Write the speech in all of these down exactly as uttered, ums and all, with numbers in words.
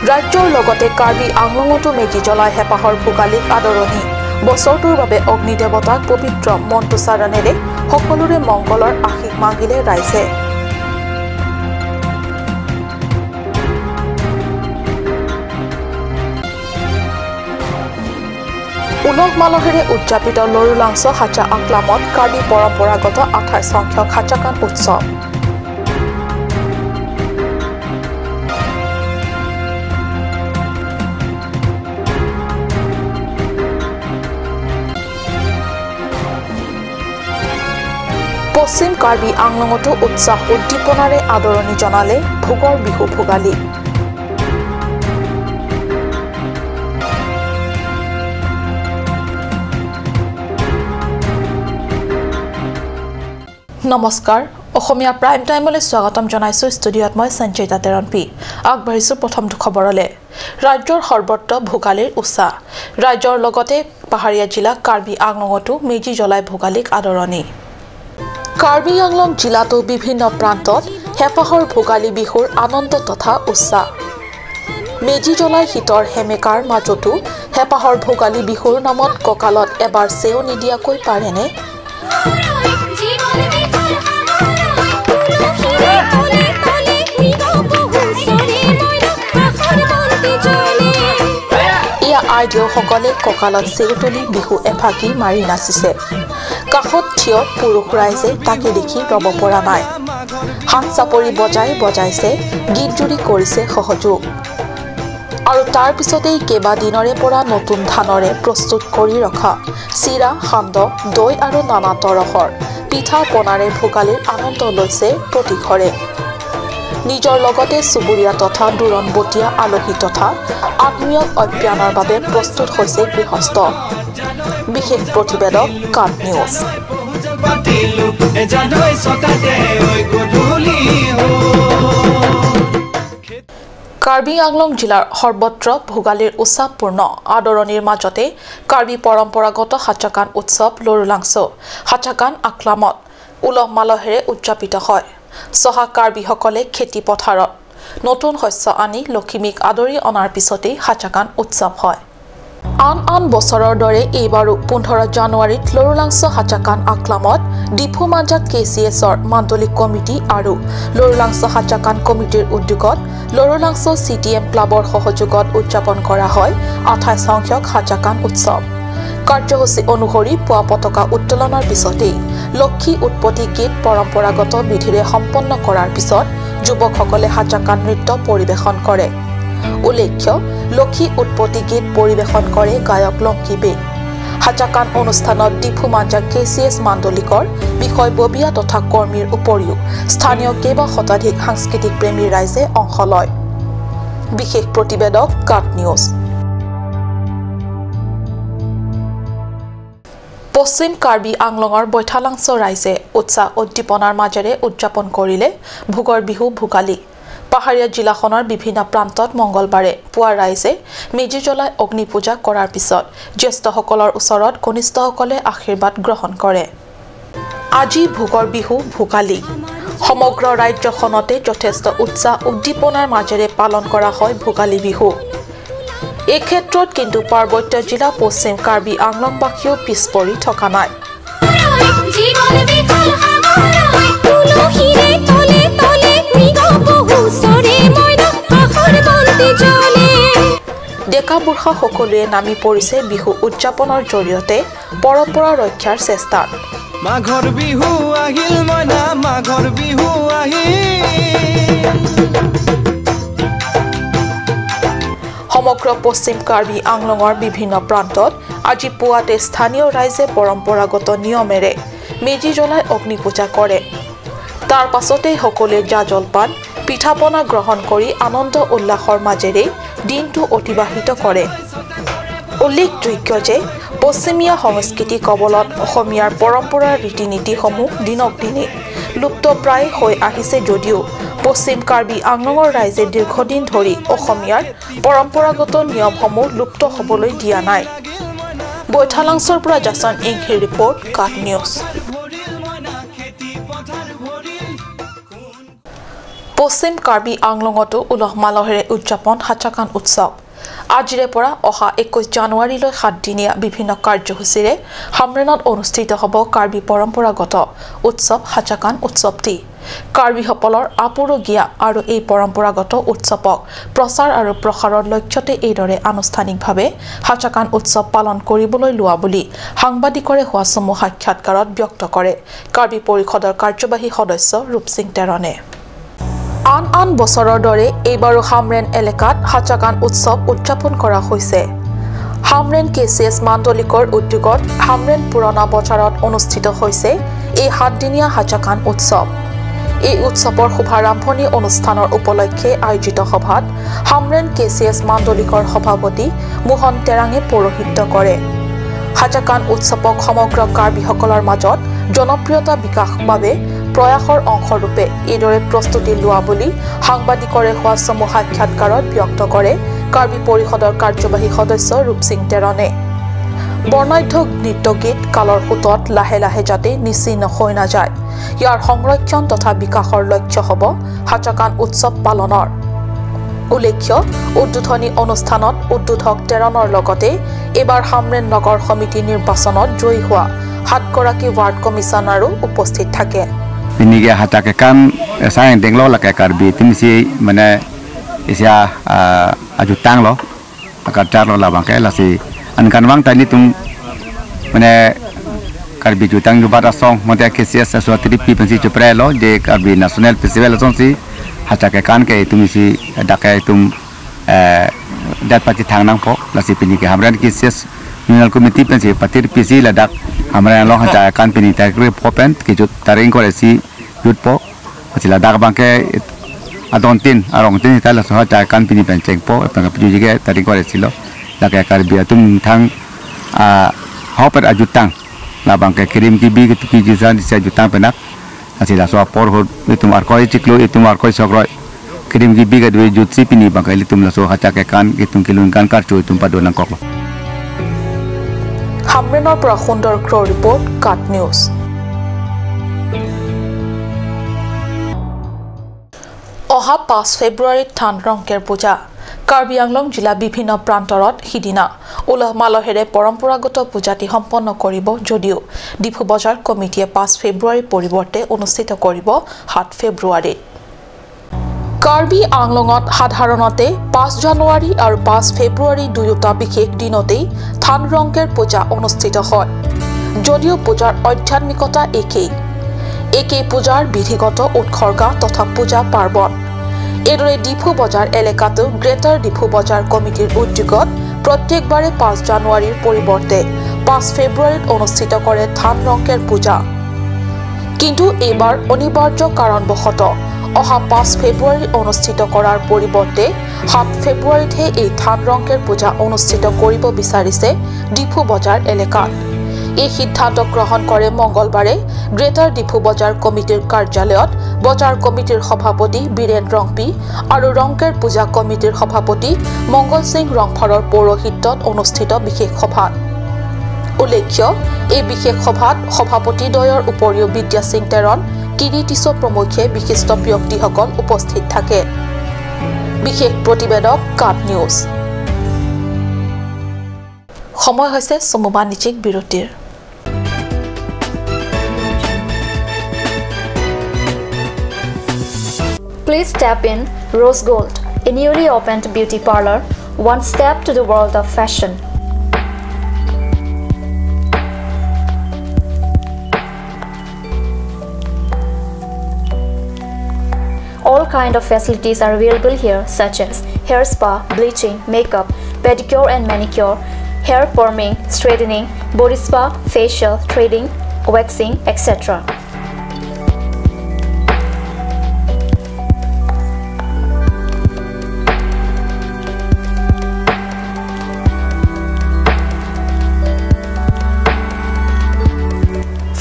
ৰাজ্যৰ লগতে কাৰ্বি আংলঙতো মেজি জ্বলাই হেঁপাহৰ ভোগালীক আদৰণি। বছৰটোৰ বাবে অগ্নি দেৱতাক পবিত্ৰ মন তুষাৰ ৰাণেৰে সকলোৰে মংগলৰ আশীষ মাগিলে ৰাইজে। উলহ মালহেৰে উদযাপিত লৰুলাংচ হাজা আকলামত কাৰ্বি পৰম্পৰাগত আঠাইছ সংখ্যক হাজাকান উৎসৱ। পশ্চিম কাৰ্বি আংলঙতো উৎসাহ উদ্দীপনাৰে আদৰণি জনালে ভোগৰ বিহু ভোগালী। নমস্কাৰ, অসমীয়া প্ৰাইম টাইমলৈ স্বাগতম জনাইছো। ষ্টুডিঅ'ত মই সঞ্চিতা তেৰণপি। আগবাঢ়িছো প্ৰথমটো খবৰলৈ। ৰাজ্যৰ সৰ্বত্ৰ ভোগালীৰ উৎসাহ। ৰাজ্যৰ লগতে পাহাৰীয়া জিলা কাৰ্বি আংলঙতো মেজি জ্বলাই ভোগালীক আদৰণি। কাৰ্বি আংলং জিলাতো বিভিন্ন প্ৰান্তত হেঁপাহৰ ভোগালী বিহুৰ আনন্দ তথা উৎসাহ। মেজি জ্বলাই শীতৰ সেমেকাৰ মাজতো হেঁপাহৰ ভোগালী বিহুৰ নামত কঁকালত এবাৰ চেও নিদিয়াকৈ পাৰেনে? এয়া আইদেউসকলে কঁকালত চেও তুলি বিহু এফাকি মাৰি নাচিছে। কাষত থিয় পুৰুষ ৰাইজে তাকে দেখি ৰব পৰা নাই। হাত চাপৰি বজাই বজাইছে, গীত জুৰি কৰিছে সহযোগ। আৰু তাৰ পিছতেই কেইবাদিনৰে পৰা নতুন ধানৰে প্ৰস্তুত কৰি ৰখা চিৰা, সান্দহ, দৈ আৰু নানা তৰহৰ পিঠা পনাৰে ভোগালীৰ আনন্দ লৈছে প্ৰতি ঘৰে। নিজৰ লগতে চুবুৰীয়া তথা দূৰণবতীয়া আলহী তথা আত্মীয়ক আপ্যায়নৰ বাবে প্ৰস্তুত হৈছে গৃহস্থ। বিশেষ প্ৰতিবেদক কাট নিউজ। কাৰ্বি আংলং জিলাৰ সৰ্বত্ৰ ভোগালীৰ উৎসাহপূৰ্ণ আদৰণিৰ মাজতে কাৰ্বি পৰম্পৰাগত হাজাকান উৎসৱ লৰুলাংচ হাজাকান আকলামত উলহ মালহেৰে উদযাপিত হয়। চহা কাৰ্বিসকলে খেতি পথাৰত নতুন শস্য আনি লখিমীক আদৰি অনাৰ পিছতেই হাজাকান উৎসৱ হয়। আন আন বছৰৰ দৰে এইবাৰো পোন্ধৰ জানুৱাৰীত লৰুলাংচ হাজাকান আকলামত ডিফু মাঞ্জা কে চি এছৰ মাণ্ডলিক কমিটি আৰু লৰুলাংচ হাজাকান কমিটিৰ উদ্যোগত লৰুলাংচ চি টি এম ক্লাবৰ সহযোগত উদযাপন কৰা হয় আঠাইছ সংখ্যক হাজাকান উৎসৱ। কাৰ্যসূচী অনুসৰি পুৱা পতাকা উত্তোলনৰ পিছতেই লক্ষী উৎপত্তি গীত পৰম্পৰাগত বিধিৰে সম্পন্ন কৰাৰ পিছত যুৱকসকলে হাজাকান নৃত্য পৰিৱেশন কৰে। উল্লেখ্য, লক্ষী উৎপত্তি গীত পৰিৱেশন কৰে গায়ক লংকি বে। হাজাকান অনুষ্ঠানত ডিফু মাঞ্জা কে চি এছ মাণ্ডলিকৰ বিষয়ববীয়া তথা কৰ্মীৰ উপৰিও স্থানীয় কেইবা শতাধিক সাংস্কৃতিক প্ৰেমী ৰাইজে অংশ লয়। বিশেষ প্ৰতিবেদক কাট নিউজ। পশ্চিম কাৰ্বি আংলঙৰ বৈঠালাংচ ৰাইজে উৎসাহ উদ্দীপনাৰ মাজেৰে উদযাপন কৰিলে ভোগৰ বিহু ভোগালী। পাহাৰীয়া জিলাখনৰ বিভিন্ন প্ৰান্তত মঙলবাৰে পুৱা ৰাইজে মেজি জ্বলাই অগ্নি পূজা কৰাৰ পিছত জ্যেষ্ঠসকলৰ ওচৰত কনিষ্ঠসকলে আশীৰ্বাদ গ্ৰহণ কৰে। আজি ভোগৰ বিহু ভোগালী। সমগ্ৰ ৰাজ্যখনতে যথেষ্ট উৎসাহ উদ্দীপনাৰ মাজেৰে পালন কৰা হয় ভোগালী বিহু। এই ক্ষেত্ৰত কিন্তু পাৰ্বত্য জিলা পশ্চিম কাৰ্বি আংলংবাসীও পিছ পৰি থকা নাই। ডেকা বুঢ়া সকলোৱে নামি পৰিছে বিহু উদযাপনৰ জৰিয়তে পৰম্পৰা ৰক্ষাৰ চেষ্টাত। মাঘৰ বিহু আহিল মইনা, মাঘৰ বিহু আহিল। সমগ্ৰ পশ্চিম কাৰ্বি আংলঙৰ বিভিন্ন প্ৰান্তত আজি পুৱাতে স্থানীয় ৰাইজে পৰম্পৰাগত নিয়মেৰে মেজি জ্বলাই অগ্নি পূজা কৰে। তাৰ পাছতেই সকলোৱে জা জলপান, পিঠা পনা গ্ৰহণ কৰি আনন্দ উল্লাসৰ মাজেৰেই দিনটো অতিবাহিত কৰে। উল্লেখযোগ্য যে পশ্চিমীয়া সংস্কৃতি কবলত অসমীয়াৰ পৰম্পৰা ৰীতি নীতিসমূহ দিনক দিনে লুপ্ত প্ৰায় হৈ আহিছে যদিও পশ্চিম কাৰ্বি আংলঙৰ ৰাইজে দীৰ্ঘদিন ধৰি অসমীয়াৰ পৰম্পৰাগত নিয়মসমূহ লুপ্ত হ'বলৈ দিয়া নাই। বৈঠালাংচৰ পৰা জাচন ইংহিৰ ৰিপৰ্ট, কাট নিউজ। পশ্চিম কাৰ্বি আংলঙতো উলহ মালহেৰে উদযাপন হাছাকান উৎসৱ। আজিৰে পৰা অহা একৈশ জানুৱাৰীলৈ সাতদিনীয়া বিভিন্ন কাৰ্যসূচীৰে হামৰেনত অনুষ্ঠিত হ'ব কাৰ্বি পৰম্পৰাগত উৎসৱ হাছাকান উৎসৱটি। কাৰ্বিসকলৰ আপুৰুগীয়া আৰু এই পৰম্পৰাগত উৎসৱক প্ৰচাৰ আৰু প্ৰসাৰৰ লক্ষ্যতে এইদৰে আনুষ্ঠানিকভাৱে হাছাকান উৎসৱ পালন কৰিবলৈ লোৱা বুলি সাংবাদিকৰে হোৱা চমু সাক্ষাৎকাৰত ব্যক্ত কৰে কাৰ্বি পৰিষদৰ কাৰ্যবাহী সদস্য ৰূপসিং তেৰণে। আন আন বছৰৰ দৰে এইবাৰো হামৰেন এলেকাত হাছাকান উৎসৱ উদযাপন কৰা হৈছে। হামৰেন কে চি এছ মাণ্ডলিকৰ উদ্যোগত হামৰেন পুৰণা বজাৰত অনুষ্ঠিত হৈছে এই সাতদিনীয়া হাছাকান উৎসৱ। এই উৎসৱৰ শুভাৰম্ভণি অনুষ্ঠানৰ উপলক্ষে আয়োজিত সভাত হামৰেন কে চি এছ মাণ্ডলিকৰ সভাপতি মোহন তেৰাঙে পৌৰোহিত্য কৰে। হাছাকান উৎসৱক সমগ্ৰ কাৰ্বিসকলৰ মাজত জনপ্ৰিয়তা বিকাশ বাবে প্ৰয়াসৰ অংশৰূপে এইদৰে প্ৰস্তুতি লোৱা বুলি সাংবাদিকৰে হোৱা চমু সাক্ষাৎকাৰত ব্যক্ত কৰে কাৰ্বি পৰিষদৰ কাৰ্যবাহী সদস্য ৰূপসিং তেৰণে। বৰ্ণাঢ্য নৃত্য গীত কালৰ সোঁতত লাহে লাহে যাতে নিশ্চিহ্ন হৈ নাযায়, ইয়াৰ সংৰক্ষণ তথা বিকাশৰ লক্ষ্য হ'ব হাছাকান উৎসৱ পালনৰ। উল্লেখ্য, উদ্বোধনী অনুষ্ঠানত উদ্বোধক তেৰণৰ লগতে এইবাৰ হামৰেন নগৰ সমিতি নিৰ্বাচনত জয়ী হোৱা সাতগৰাকী ৱাৰ্ড কমিছনাৰো উপস্থিত থাকে। Pini ke hachak kekan esang denglo lake Karbi atumsi mane isi a, ah, ajutang lo, akar charlo labang ke lasi ankan vang ta nelitum mane Karbi Jutang Jubat Asong mate K C S aso tripi pensi chupre lo je Karbi National Festival asonsi hachak kekan ke itumsi dak ke itum, eh, dat pachethang nangpo, lasi pini ke Hamren K C S Zonal Committee pensi patir pisi ladak Hamren along hachak kekan pini tarik pho pen kejut tarik ingkoi ra isi jutpo. Lasi ladak abang ke adon tin, arong tin ta laso hachak kekan pini pen chengpo, pen kapuji ke tarik ingkoi ra isi lo. Lake Karbi atum thang, ah, hopet ajutang. Labang ke kirim kibi ketuki jisan isi ajutang penak. Lasi laso apor ahut itum arkoi chiklo, itum arkoi sokroi. Kirim kibi kedua jutsi pini abang ke ilitum laso hachak kekan, itum kelun kan karcho itum pado nangkoklo. হামৰেনৰ পৰা সুন্দৰ ক্ৰ' ৰিপৰ্ট, কাট নিউজ। অহা পাঁচ ফেব্ৰুৱাৰীত ধান ৰংকেৰ পূজা। কাৰ্বি আংলং জিলা বিভিন্ন প্ৰান্তৰত সিদিনা উলহ মালহেৰে পৰম্পৰাগত পূজাটি সম্পন্ন কৰিব যদিও ডিফু বজাৰ কমিটিয়ে পাঁচ ফেব্ৰুৱাৰীৰ পৰিৱৰ্তে অনুষ্ঠিত কৰিব সাত ফেব্ৰুৱাৰীত। কাৰ্বি আংলঙত সাধাৰণতে পাঁচ জানুৱাৰী আৰু পাঁচ ফেব্ৰুৱাৰী দুয়োটা বিশেষ দিনতেই ধান ৰংকেৰ পূজা অনুষ্ঠিত হয়। যদিও পূজাৰ আধ্যাত্মিকতা একেই, একেই পূজাৰ বিধিগত উৎসৰ্গা তথা পূজা পাৰ্বণ। এইদৰে ডিফু বজাৰ এলেকাতো গ্ৰেটাৰ ডিফু বজাৰ কমিটিৰ উদ্যোগত প্ৰত্যেকবাৰে পাঁচ জানুৱাৰীৰ পৰিৱৰ্তে পাঁচ ফেব্ৰুৱাৰীত অনুষ্ঠিত কৰে ধান ৰংকেৰ পূজা। কিন্তু এইবাৰ অনিবাৰ্য কাৰণবশতঃ অহা পাঁচ ফেব্ৰুৱাৰী অনুষ্ঠিত কৰাৰ পৰিৱৰ্তে সাত ফেব্ৰুৱাৰীতহে এই ধান ৰংকেৰ পূজা অনুষ্ঠিত কৰিব বিচাৰিছে ডিফু বজাৰ এলেকাত। এই সিদ্ধান্ত গ্ৰহণ কৰে মঙলবাৰে গ্ৰেটাৰ ডিফু বজাৰ কমিটিৰ কাৰ্যালয়ত বজাৰ কমিটিৰ সভাপতি বীৰেন ৰংপী আৰু ৰংকেৰ পূজা কমিটিৰ সভাপতি মংগল সিং ৰংফাৰৰ পৌৰোহিত্যত অনুষ্ঠিত বিশেষ সভাত। উল্লেখ্য, এই বিশেষ সভাত সভাপতিদ্বয়ৰ উপৰিও বিদ্যা সিং তেৰণ, কিৰি টিছ' প্ৰমুখ্যে বিশিষ্ট ব্যক্তিসকল উপস্থিত থাকে। বিশেষ প্ৰতিবেদক, কাট নিউজ। সময় হৈছে চমু বাণিজ্যিক বিৰতিৰ। Please step in Rose Gold, a newly opened beauty parlor, one step to the world of fashion. All kind of facilities are available here, such as hair spa, bleaching, makeup, pedicure and manicure, hair perming, straightening, body spa, facial, threading, waxing, et cetera.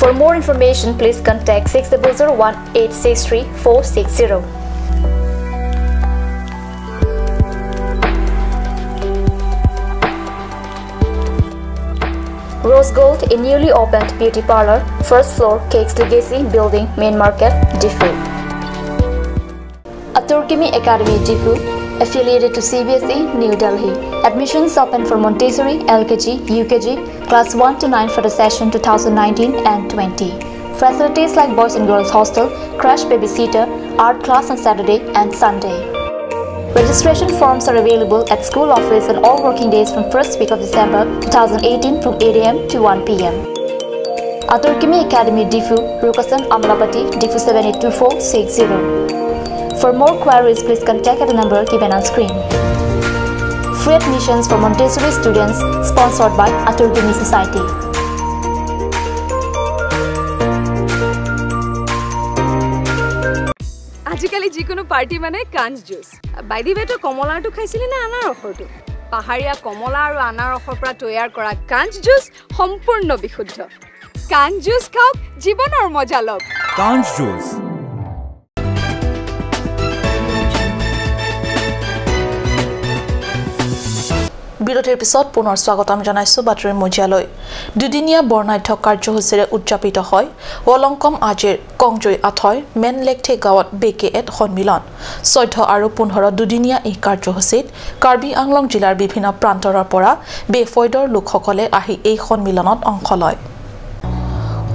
For more information, please contact six double zero one eight six three four six zero. Rose Gold, a newly opened beauty parlor, first floor, Cakes Legacy Building, Main Market, Diphu. Atur Kimi Academy Diphu, affiliated to C B S E, New Delhi. Admissions open for Montessori, L K G, U K G, class one to nine for the session two thousand nineteen and twenty. Facilities like boys and girls hostel, crash, babysitter, art class on Saturday and Sunday. Registration forms are available at school office on all working days from first week of December two thousand eighteen from eight A M to one P M. Atur Kimi Academy Diphu, Rukasan Amlapati, Diphu seven eight two four six zero. For more queries, please contact at the number given on screen. Free admissions for Montessori students, sponsored by Atur Kimi Society. আজিকালি যিকোনো পাৰ্টি মানে কাঞ্চ juice. By the ৱে, তই কমলাৰটো খাইছিলি নে আনাৰসৰটো? পাহাৰীয়া কমলা আৰু আনাৰসৰ পৰা তৈয়াৰ কৰা কাঞ্চ জুচ সম্পূৰ্ণ বিশুদ্ধ। কাঞ্চ জুচ খাওক, জীৱনৰ মজা লওক। কাঞ্চ জুচ। বিৰতিৰ পিছত পুনৰ স্বাগতম জনাইছো বাতৰিৰ মজিয়ালৈ। দুদিনীয়া বৰ্ণাঢ্য কাৰ্যসূচীৰে উদযাপিত হয় ৱলংকম আজিৰ কংজুই আথৈৰ মেনলেকথে গাঁৱত বে কে এড সন্মিলন। চৈধ্য আৰু পোন্ধৰ দুদিনীয়া এই কাৰ্যসূচীত কাৰ্বি আংলং জিলাৰ বিভিন্ন প্ৰান্তৰৰ পৰা বে ফৈদৰ লোকসকলে আহি এই সন্মিলনত অংশ লয়।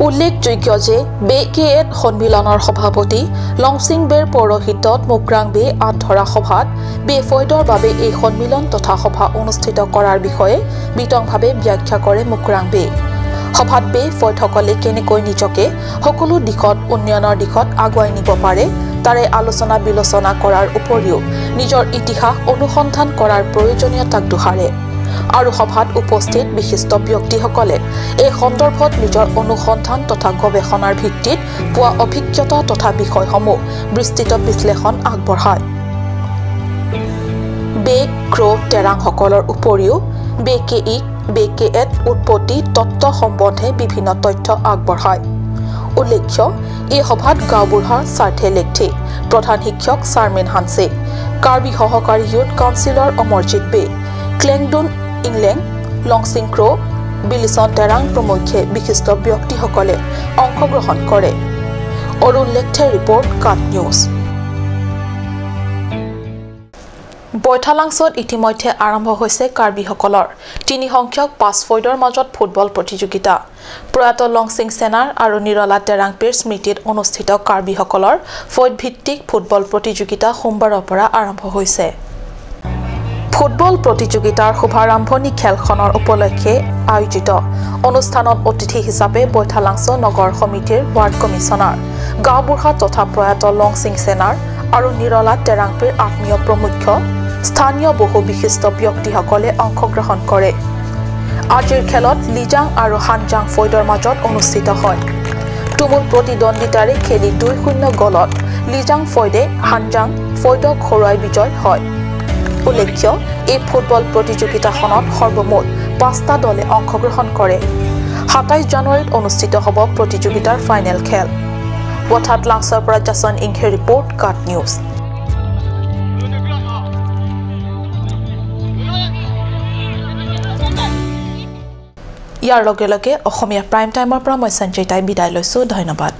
উল্লেখযোগ্য যে বে কে এড সন্মিলনৰ সভাপতি লংচিং বেৰ পৌৰোহিত্যত মুকৰাং বে আঁত ধৰা সভাত বে ফৈদৰ বাবে এই সন্মিলন তথা সভা অনুষ্ঠিত কৰাৰ বিষয়ে বিতংভাৱে ব্যাখ্যা কৰে মুকৰাং বে। সভাত বে ফৈদসকলে কেনেকৈ নিজকে সকলো দিশত উন্নয়নৰ দিশত আগুৱাই নিব পাৰে, তাৰে আলোচনা বিলোচনা কৰাৰ উপৰিও নিজৰ ইতিহাস অনুসন্ধান কৰাৰ প্ৰয়োজনীয়তাক দোহাৰে। আৰু সভাত উপস্থিত বিশিষ্ট ব্যক্তিসকলে এই সন্দৰ্ভত নিজৰ অনুসন্ধান তথা গৱেষণাৰ ভিত্তিত পোৱা অভিজ্ঞতা তথা বিষয়সমূহ বিস্তৃত বিশ্লেষণ আগবঢ়ায়। বে, ক্ৰ, তেৰাংসকলৰ উপৰিও বে কে ইক, বে কে এড উৎপত্তি তত্ত্ব সম্বন্ধে বিভিন্ন তথ্য আগবঢ়ায়। উল্লেখ্য, এই সভাত গাঁওবুঢ়া সাৰ্থে লেকথে, প্ৰধান শিক্ষক চাৰ্মিন হানছে, কাৰ্বি সহকাৰী ইউথ কাউন্সিলৰ অমৰজিৎ বে, ক্লেংডুন ইংলেং, লংচিং ক্ৰ, বিলিচন তেৰাং প্ৰমুখ্যে বিশিষ্ট ব্যক্তিসকলে অংশগ্ৰহণ কৰে। অৰুণ লেকথেৰ ৰিপৰ্ট, কাট নিউজ। বৈঠালাংচত ইতিমধ্যে আৰম্ভ হৈছে কাৰ্বিসকলৰ তিনি সংখ্যক পাঁচ ফৈদৰ মাজত ফুটবল প্ৰতিযোগিতা। প্ৰয়াত লংচিং সেনাৰ আৰু নিৰলা তেৰাংপীৰ স্মৃতিত অনুষ্ঠিত কাৰ্বিসকলৰ ফৈদ ভিত্তিক ফুটবল প্ৰতিযোগিতা সোমবাৰৰ পৰা আৰম্ভ হৈছে। ফুটবল প্ৰতিযোগিতাৰ শুভাৰম্ভণি খেলখনৰ উপলক্ষে আয়োজিত অনুষ্ঠানত অতিথি হিচাপে বৈঠালাংচ নগৰ সমিতিৰ ৱাৰ্ড কমিছনাৰ, গাঁওবুঢ়া তথা প্ৰয়াত লংচিং সেনাৰ আৰু নিৰলা তেৰাংপীৰ আত্মীয় প্ৰমুখ্য স্থানীয় বহু বিশিষ্ট ব্যক্তিসকলে অংশগ্ৰহণ কৰে। আজিৰ খেলত লিজাং আৰু হানজাং ফৈদৰ মাজত অনুষ্ঠিত হয়। তুমুল প্ৰতিদ্বন্দ্বিতাৰে খেলি দুই শূন্য গ'লত লিজাং ফৈদে হানজাং ফৈদক হৰুৱাই বিজয় হয়। উল্লেখ্য, এই ফুটবল প্ৰতিযোগিতাখনত সৰ্বমুঠ পাঁচটা দলে অংশগ্ৰহণ কৰে। সাতাইছ জানুৱাৰীত অনুষ্ঠিত হ'ব প্ৰতিযোগিতাৰ ফাইনেল খেল। বৈঠালাংচৰ পৰা জাচন ইংহেৰ ৰিপৰ্ট, কাট নিউজ। ইয়াৰ লগে লগে অসমীয়া প্ৰাইম টাইমৰ পৰা মই সঞ্জিতাই বিদায় লৈছো। ধন্যবাদ।